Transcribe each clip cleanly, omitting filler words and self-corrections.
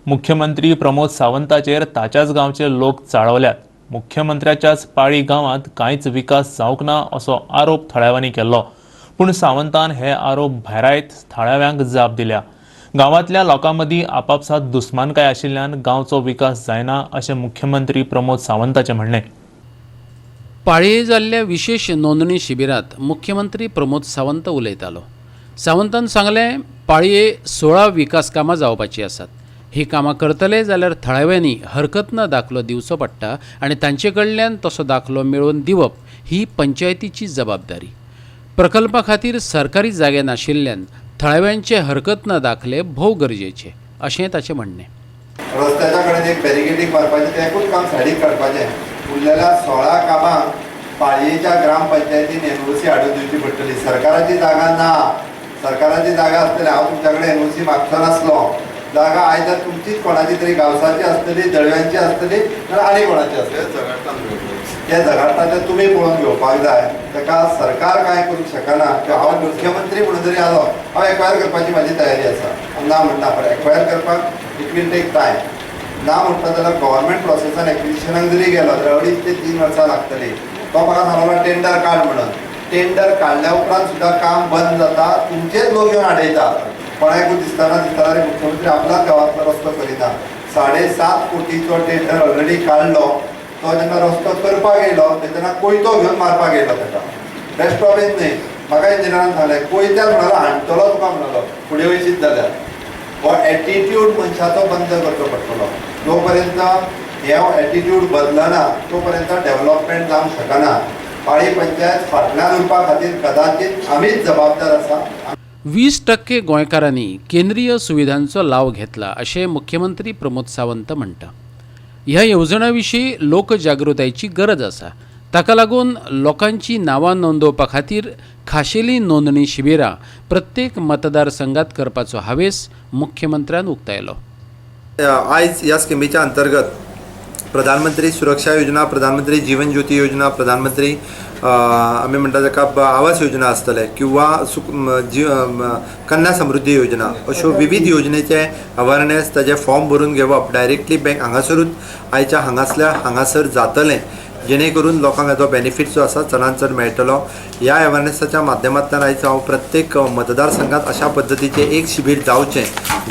मुख्यमंत्री प्रमोद सावंताचेर ताच्याच गांवचे लोक चाळवल्यात. मुख्यमंत्र्याच्याच पाळी गांवांत कांयच विकास जावंक ना असो आरोप थळाव्यांनी केल्लो. पूण सावंतान हे आरोप भायरायत थळाव्यांक जाप दिल्या. गांवांतल्या लोकां मदीं आपापसात दुस्मानकाय आशिल्ल्यान गांवचो विकास जायना अशें मुख्यमंत्री प्रमोद सावंताचें म्हणणें. पाळये जाल्ल्या विशेश नोंदणी शिबिरांत मुख्यमंत्री प्रमोद सावंत उलयतालो. सावंतान सांगलें, पाळये 16 विकास कामां जावपाचीं आसात. ही कामां करतले जाल्यार थळाव्यांनी हरकत ना दाखलो दिवचो पडटा आनी तांचे कडल्यान तसो दाखलो मेळोवन दिवप ही पंचायतीची जबाबदारी. प्रकल्पा खातीर सरकारी जागे नाशिल्ल्यान थळाव्यांचे हरकत ना दाखले भोव गरजेचे अशें ताचें म्हणणें. रस्त्याच्या कडेन एक बॅरिकेडींग मारपाचें, तें एकूच काम सायडीक काडपाचें. उरलेल्या 16 कामांक पाळयेच्या ग्रामपंचायतीन एनओसी हाडून दिवची पडटली. सरकाराची जागा ना. सरकाराची जागा आसतली, हांव तुमच्या कडेन एनओसी मागचो नासलो. जागा आयदर तुमचीच कोणाची तरी गांवसाची आसतली, दळव्यांची आसतली, नाल्यार आनी कोणाची आसतली. ते झगाडटा ते तुमी पळोवन घेवपाक जाय. ताका सरकार कांय करूंक शकना. किंवा हांव मुख्यमंत्री म्हणून जरी आलो, हांव एक्वायर करपाची म्हाजी तयारी आसा, हांव ना म्हणना, पण एक्वायर करपाक it will take time. ना म्हणटा जाल्यार गव्हर्मेंट प्रोसेसान एक्विजिशनाक जरी गेलो जाल्यार 2.5 ते 3 वर्सां लागतली. तो म्हाका सांगलो टेंडर काड म्हणून. टेंडर काडल्या उपरांत सुद्दां काम बंद जाता. तुमचेच लोक येवन आडयता. कोणाकूच दिसतना दिसतना, रे, मुख्यमंत्री आपल्याच गांवांतलो रस्तो करिना. 7.5 कोटीचो टेंडर ऑलरेडी काडलो. तो जेन्ना रस्तो करपाक येयलो तेन्ना कोयतो घेवन मारपाक येयलो ताका. बेश्टो बीन न्हय. म्हाका इंजिनियरान सांगलें, कोयत्यान म्हणालो, हाणटलो तुका म्हणालो फुडें वयशीत जाल्यार. हो एटिट्यूड मनशाचो बंद करचो पडटलो. जो पर्यंत हे एटिट्यूड बदलना तो पर्यंत डेव्हलपमेंट जावंक शकना. पाळी पंचायत फाटल्यान उरपा खातीर कदाचित आमीच जबाबदार आसा. 20% गोंयकारांनी केंद्रीय सुविधांचो लाव घेतला अशें मुख्यमंत्री प्रमोद सावंत म्हणटा. ह्या येवजण्यां विशीं लोकजागृतायेची गरज आसा. ताका लागून लोकांची नांवां नोंदोवपा खातीर खाशेली नोंदणी शिबिरां प्रत्येक मतदारसंघात करपाचो हावेस मुख्यमंत्र्यान उक्तायलो. आयज ह्या स्किमीच्या अंतर्गत प्रधानमंत्री सुरक्षा योजना, प्रधानमंत्री जीवन ज्योती योजना, प्रधानमंत्री आमी म्हणटा ताका आवास योजना आसतले किंवा सुक म, जी म, कन्या समृद्धी योजना, अश्यो विविध योजनेचे अवेरनेस, ताजे फॉर्म भरून घेवप डायरेक्टली बँक हांगासरूच आयच्या हांगासल्या हांगासर जातलें, जेणे करून लोकांक हाचो बेनिफीट जो आसा चडान चड मेळटलो. ह्या अवेरनेसाच्या माध्यमांतल्यान आयज हांव प्रत्येक मतदारसंघात अशा पद्दतीचें एक शिबीर जावचें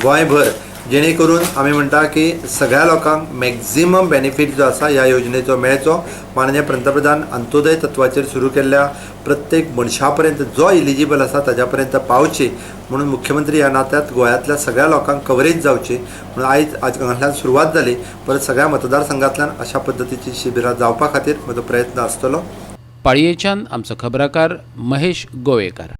गोंयभर, जेणे करून आमी म्हणटा की सगळ्या लोकांक मॅक्झिमम बेनिफीट जो आसा ह्या योजनेचो मेळचो. माननीय पंतप्रधान अंत्योदय तत्वाचेर सुरू केल्ल्या प्रत्येक मनशा पर्यंत, जो इलिजिबल आसा ताज्या पर्यंत पावची म्हणून मुख्यमंत्री ह्या नात्यात गोंयांतल्या सगळ्या लोकांक कवरेज जावची म्हणून आयज आज हांगांतल्यान सुरवात जाली. परत सगळ्या मतदारसंघांतल्यान अशा पद्दतीची शिबिरां जावपा खातीर म्हजो प्रयत्न आसतलो. पाळयेच्यान आमचो खबराकार महेश गोवेकार.